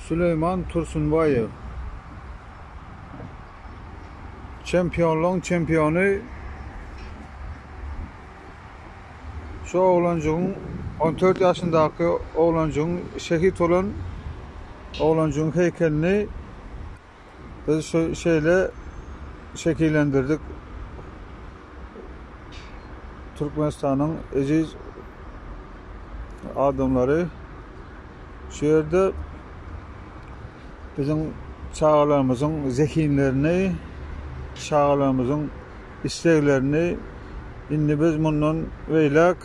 Süleýman Tursunbaýew. Çempionlaryň çempiony şu oglanjygyň 14 ýaşyndaky oglanjygyň şehit bolan oglanjygyň heýkelini biz şu şeýle şekillendirdik. Türkmenistanyň eziz adamlary şu ýerde biziň çagalarymyzyň zehinlerini, çagalarymyzyň isleglerini indi biz mundan beýläk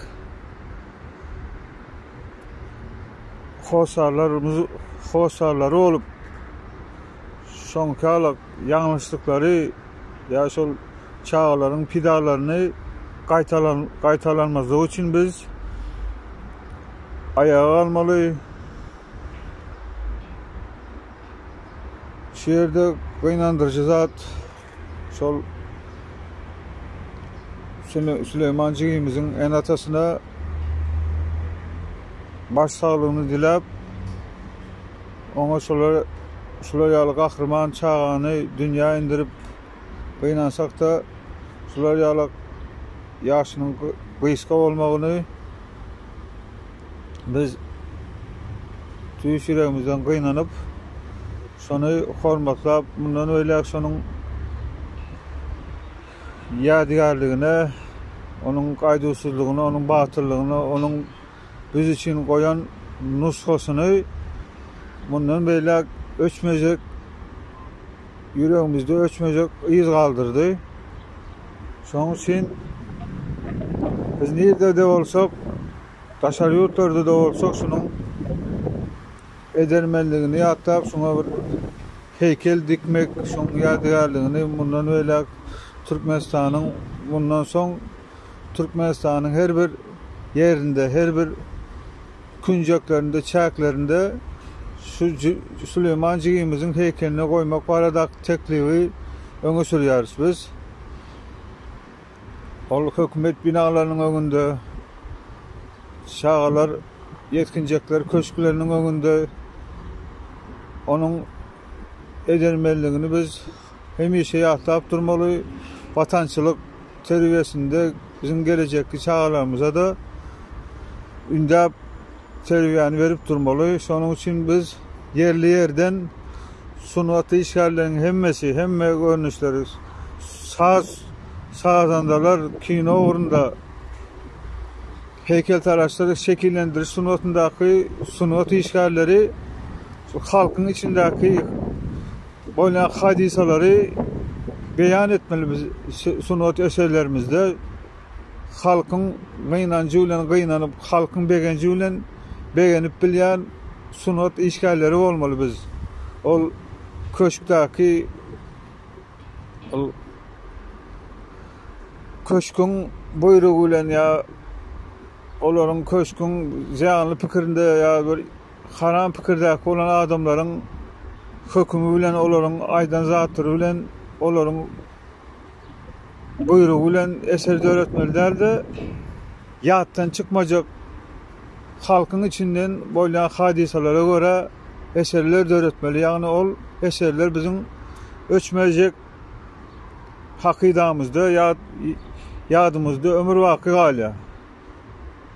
hossarlarymyz hossarlary bolup şoňkalyk ýalňyşlyklary ýa şol çagalaryň pidalaryny gaýtalan gaýtalanmazlygy üçin biz aýaga galmaly. Şu ýerde gynandyryjy zat şol Süleýman jigimiziň ene-atasyna baş saglygyny diläp, oňa şolar şular ýaly gahryman çagany dünýä indirip, gynansak-da, şular ýaly ýaşynyň gysga bolmagyny Biz tüýs ýüregimizden gynanyp, şony hormatlap, mundan beýläk şonuň ýadygärligine, onuň gaýduwsyzlygyna, onuň batyrlygyna, onuň biz üçin goýan nusgasyny mundan beýläk öçmejek, ýüregimizde öçmejek yz galdyrdy. Şonuň üçin biz nirde-de bolsak, daşary ýurtlarda-da bolsak şunuň edermenligini ýatlap, şuňa bir heýkel dikmek, şonuň ýadygärligini mundan beýläk Türkmenistanyň mundan soň Türkmenistanyň her bir ýerinde, her bir künjeklerinde, çäklerinde şu Süleýman jigimiziň heýkelini goýmak baradaky teklibi öňe sürýäris biz. Ol hökümet binalarynyň öňünde, çagalar, ýetginjekler köşkleriniň öňünde onuň edermenligini biz hemişe ýatlap durmaly. Watançylyk terbiýesinde biziň gelejekki çagalarymyza-da ündäp terbiýäni berip durmaly. Şonuň üçin biz ýerli-ýerden sungat işgärleriniň hemmesi, hemme görnüşleri, saz sazandalar, kino ugrunda heýkeltaraşlar, şekillendiriş sungatyndaky sungat işgärleri şu halkyň içindäki bolýan hadysalary beýan etmeli biz sungat eserlerimizde. Halkyň gynanjy bilen gynanyp, halkyň begenji bilen begenip bilýän sungat işgärleri bolmaly biz. Ol köşkdäki ol köşküň buýrugy bilen ýa olaryň köşküň zyýanly pikirinde ýa bir haram pikirdäki bolan adamlaryň hökümi bilen olaryň aýdan zatlary bilen olaryň buýrugy bilen eser döretmeli däl-de, ýatdan çykmajak halkyň içinden bolýan hadysalara görä eserler döretmeli. Ýagny ol eserler biziň öçmejek hakydamyzda, ýadymyzda ömürbaky galýar.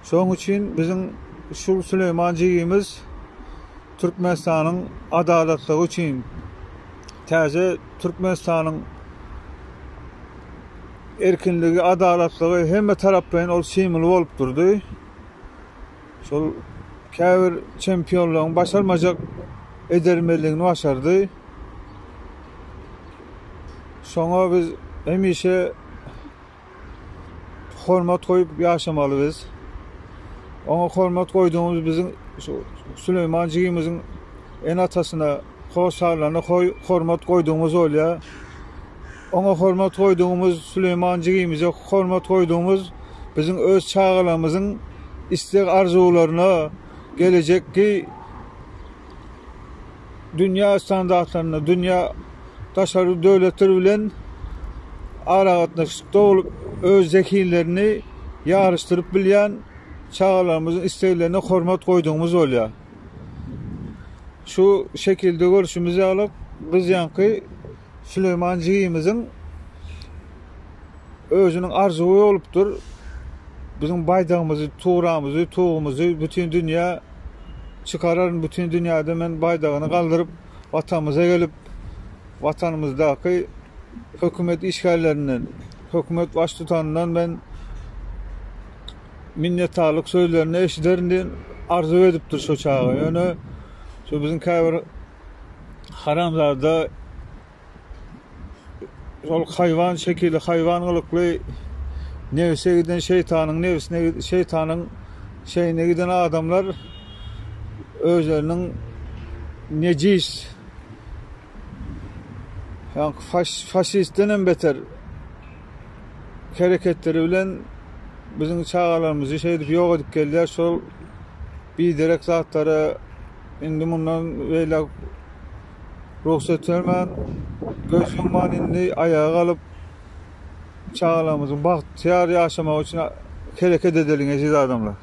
Şonuň üçin biziň şu Süleýman jigimiz Türkmenistanyň adalatlygy üçin täze Türkmenistanyň erkinligi, adalatlygy hemme taraplaýyn ol simwol bolup durdy. Şol käbir çempionlaryň başarmajak edermenligini başardy. Şoňa biz hemişe hormat goýup ýaşamaly biz. Oňa hormat goýdugymyz biziň şu Süleýman jigimiziň ene-atasyna, hossarlaryna hormat goýdugymyz bolýar. Oňa hormat goýdugymyz, Süleýman jigimize hormat goýdugymyz biziň öz çagalarymyzyň isleg-arzuwlaryna, gelejekki dünýä standartlarynda, dünýä daşary döwletler bilen aragatnaşykda bolup, öz zehinlerini ýaryşdyryp bilýän çagalarymyzyň isleglerine hormat goýdugymyz bolýar. Şu şekilde görşümiz ýaly biz ýaňky Süleýman jigimiziň özüniň arzuwy bolupdyr. Biziň baýdagymyzy, turamyzy, tugumyzy bütin dünýä çykararyn, bütin dünýäde men baýdagyny galdyryp, watanymyza gelip, watanymyzdaky hökümet işgärlerinden, hökümet baştutanyndan men minnetdarlyk sözlerini eşiderin diýen arzuw edipdir şo çaga. Ýöne şu biziň käbir haramzada şol haýwan şekili, haýwan gylykly nebse giden şeýtanyň nebsine şeýtanyň şeýine giden adamlar özleriniň nejis ýa faşistden hem beter hereketleri bilen biziň çagalarymyzy şeýdip ýok edip gelýär. Şol biderek zatlara indi mundan beýläk rugsat bermän, göz ýumman indi aýaga galyp çagalarymyzyň bagtyýar ýaşamagy üçin hereket edeliň eziz adamlar.